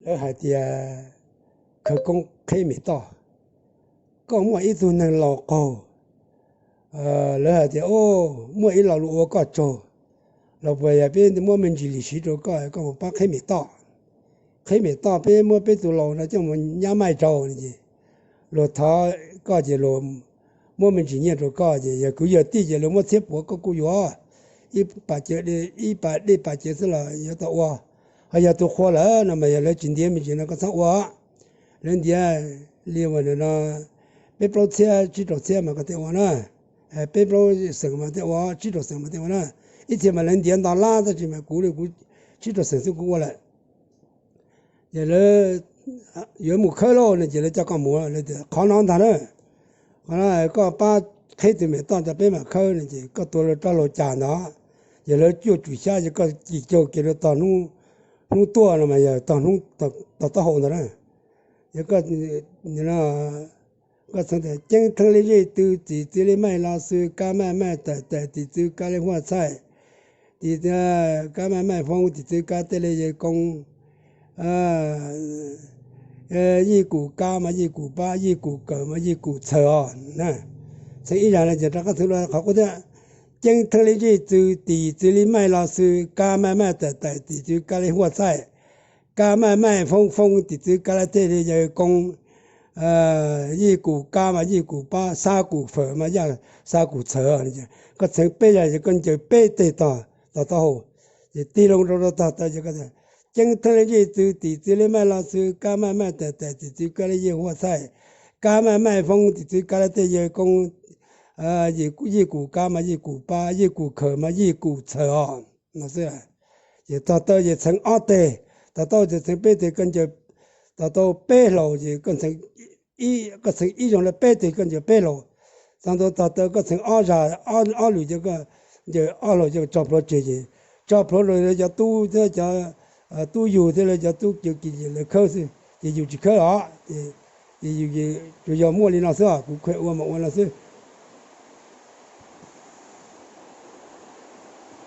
Lawv hais tias khawv koob qheb mem toj, koj muaj ib tug neeg laus qaug, lawv hais tias, o, muaj ib lo lus ua koj tsaug, los puas yog peb muab me ntsis lis siv rau koj, koj mus pab qheb mem toj. Qheb mem toj peb muab peb tus laus no coj mus nyab maij rau no ces luag thov koj ces luag muab me ntsis nyiaj rau koj ces yog kwv yog tij ces luag muab txhiab puav koj kuj yuav, ib pas dej pas cawv xwb los yuav tau ua. Ho yog tus qhua lawm no mas yog lawv tsis ntiav me ntsis no koj txhob ua. Lawv ntiav li no, peb plaub txhiab tsib rau txhiab mas koj thiaj ua na, peb plaub xees mas thiaj ua, tsib rau xees mas thiaj ua na. Ib txhia mas lawv ntiav nto lab tab sis mas kuv li kuv tsib rau xees xwb kuv ua lawm. Ces lawv yuav mus khawb lauj no ces lawv coj koj mus, lawv tias qhov no ntag na, qhov no koj pab qheb tus mem toj rau peb mam khawb no ces koj tuav rab laug cas ntawd, ces lawv cuaj tsum xyab ces koj cim caug kiag rau tog hnub tuaj no mas yog tog hnub tog taub hau ntawd na. Ces koj txheev tias ceeb theej li zej tw, tim txwv li maij los xwb, kab maij maij tawm tawm tim txwv kab li huaj txhaij, tim kab maij maij foob tim txwv kab tej li yawg koob, yij kum kab mas yij kum pab, yij kum kawm mas yij kum txhawm os. Txheev ib zag no ces rov qab txheev dua qhov qub thiab. Ceeb theej li zej tw, tim txwv li maij los xwb, kab maij maij tawm tawm tim txwv kab li huaj txhaij, kab maij maij foob foob tim txwv kab li tej li yawg koob, yij kum kab mas yij kum pab, xab kum fawm mas yaj xab kum txhawm. Koj txheev peb zag ces koj ncaws peb teg tog taub hau, ces tig loo rau rau tog taw ces koj tias ceeb theej li zej tw, tim txwv li maij los xwb, kab maij maij tawm tawm tim txwv kab li yawg huaj txhaij, kab maij maij foob tim txwv kab li tej yawg koob, yij kum kab mas yij kum pab, yij kum khawm mas yij kum txhawm os no xwb. Ces tog taw ces txheev ob teg, tog taub hau ces txheev peb teg, koj ncaws tog taw peb hlau ces koj txheev ib zaug no peb teg koj ncaws peb hlau. Txog ntua tog taw koj txheev ob zag, ob lwm ces koj ncaws ob hlau ces tso plhuav tseg ces tso plhuav rau lawv cov tub thiab cov tub yug thiab lawv cov tub cov kiv lawv khawb xwb ces yus tsis khawb os. Ces yus tsuas yog muaj li no xwb, kuv kheev ua mas ua no xwb.